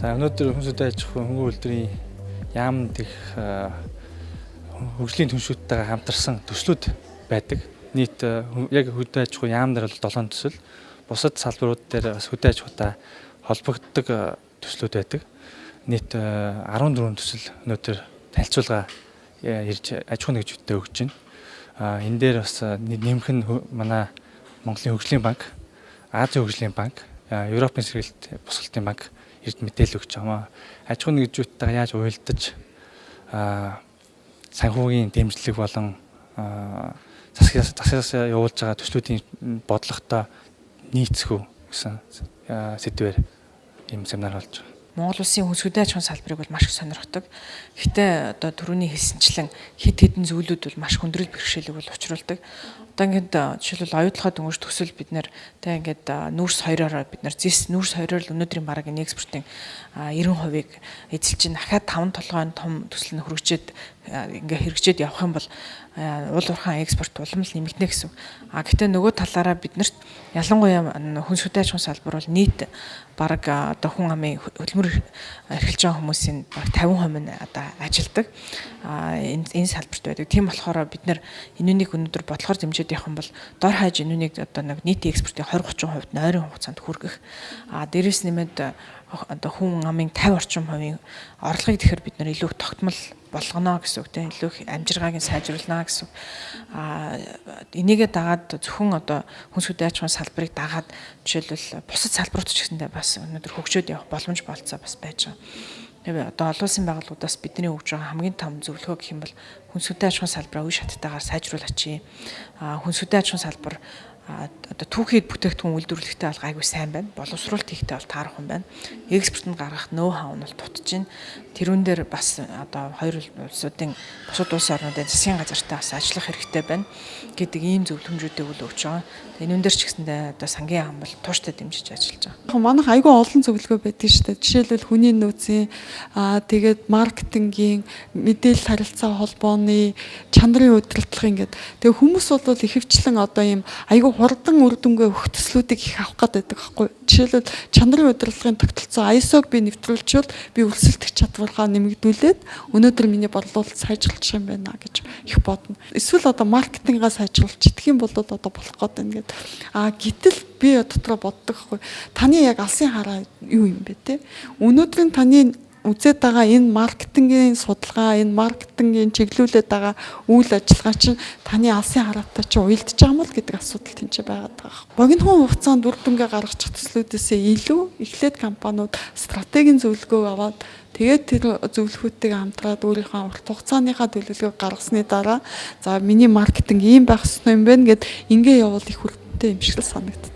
За, өнөөдөр хүнс хөдөө аж ахуйн хөнгөн үйлдвэрийн яамд их хөгжлийн түншүүдтэйгээ хамтарсан төслүүд байдаг. Нийт яг хөдөө аж ахуйн яам дээр бол 7 төсөл, бусад салбарууд дээр бас хөдөө аж ахуйтай холбогддог төслүүд байдаг. Нийт 14 төсөл өнөөдөр танилцуулга ирж аж ахуйн нэгжүүдтэй өгч байна. Энэ дээр бас нэмэх нь манай Монголын хөгжлийн банк, Азийн хөгжлийн банк, Европын сэргэлт босголтын банк ирд мэдээлэл өгч байгаа. Аж ахуйн нэгжүүдтэйгээ яаж уялдаж санхүүгийн дэмжлэг болон засагаас явуулж байгаа төслүүдийн бодлоготой нийцэх үү гэсэн сэдвээр ийм семинар болж байгаа. Монгол улсын хүнс хөдөө аж ахуйн салбарыг бол маш их сонирхдог. Гэхдээ одоо түрүүний хэлсэнчлэн хэд хэдэн зүйлүүд бол маш хүндрэл бэрхшээлийг бол учруулдаг. Одоо ингээд жишээлбэл оюутлогоо дөнгөж төсөл бид нэр тэг ингээд нүүрс хоёроор бид нар зэс нүүрс хоёроор л өнөөдрийн бараг энэ экспортын 90%-ыг эзэлж чинь дахиад 5 толгойн том төсөл нь хөргөжөөд ингээ хэрэгжээд явах юм бол уул уурхайн экспорт улам л нэмэгдэнэ гэсэн. А гэхдээ нөгөө талаараа биднэрт ялангуяа хүнс хөдөө аж ахуйн салбар бол нийт бараг одоо хүн амын хөдөлмөр эрхэлж байгаа хүмүүсийн бараг 50% нь одоо ажилдаг. А энэ салбарт байдаг. Тийм болохоор бид нэр энүүнийг өнөөдөр бодлохоор дэмжиж явах юм бол дор хаяж энүүнийг одоо нэг нийт экспортын 20 30% нойрын хугацаанд хүргэх. А дээрэс нэмээд одоо хүн амын 50 орчим хувийн орлогыг тэгэхээр бид нэр илүү тогтмол болгоно гэсэн үг тийм, илүү их амжиргааг нь сайжруулна гэсэн үг. А энийгээ дагаад зөвхөн одоо хүнс хөдөө аж ахуйн салбарыг дагаад жишээлбэл бусад салбарууд ч гэсэндээ бас өнөөдөр хөгжөөд явах боломж болцоо бас байж байгаа. Тэгээ одоо олон улсын байгууллагуудаас бидний өгж байгаа хамгийн том зөвлөгөө гэх юм бол хүнс хөдөө аж ахуйн салбараа үе шаттайгаар сайжруулаач. А хүнс хөдөө аж ахуйн салбар одоо түүхийд бүтээгдэхүүн үйлдвэрлэхдээ бол гайгүй сайн байна. Боловсруулалт хийхдээ бол таарах юм байна. Экспортод гаргах ноу хау нь бол дутж байна. Тэрүүн дээр бас одоо хоёр улсуудын бусад улс орнуудын засгийн газартай бас ажиллах хэрэгтэй байна гэдэг ийм зөвлөмжүүдийг үл өгч байгаа. Тэгээ энүүн дээр ч гэсэндээ одоо сангийн яам бол тууштай дэмжиж ажиллаж байгаа. Манайх айгүй олон зөвлөгөө байдаг шүү дээ. Жишээлбэл хүний нөөцийн, тэгээд маркетингийн, мэдээлэл харилцаа холбооны, чанарын удирдлагын гэдэг. Тэгээ хүмүүс бол ихэвчлэн одоо ийм айгүй хурдан үр дүнгээ өгөх төслүүдийг их авах гээд байдаг байхгүй. Жишээлбэл чанарын удирдлагын тогтолцоо ISO-г би нэвтрүүлчихвэл би өрсөлдөх чадваргаа нэмэгдүүлээд өнөөдөр миний борлуулалт сайжруулчих юм байна гэж их бодно. Эсвэл одоо маркетингаа сайжруулчих юм бол одоо болох гээд байна гэд. А гэтэл би дотроо боддог байхгүй. Таны яг алсын хараа юу юм бэ те? Өнөөдрийн таны үзээд байгаа энэ маркетингийн судалгаа, энэ маркетингийн чиглүүлээд байгаа үйл ажиллагаа чинь таны алсын хараатай чинь уялдж байгаа юм бол гэдэг асуудал тэнцээ байгаад байгаа. Богинохон хугацаанд үр дүнгээ гаргачих төслүүдээсээ илүү эхлээд компаниуд стратегийн зөвлөгөө аваад тэгээд тэр зөвлөхүүдтэйгээ хамтраад өөрийнхөө урт хугацааныхаа төлөвлөгөөг гаргасны дараа за миний маркетинг ийм байх ёстой юм байна гэд ингээ явбал их үр дүнтэй юм шиг л санагддаг.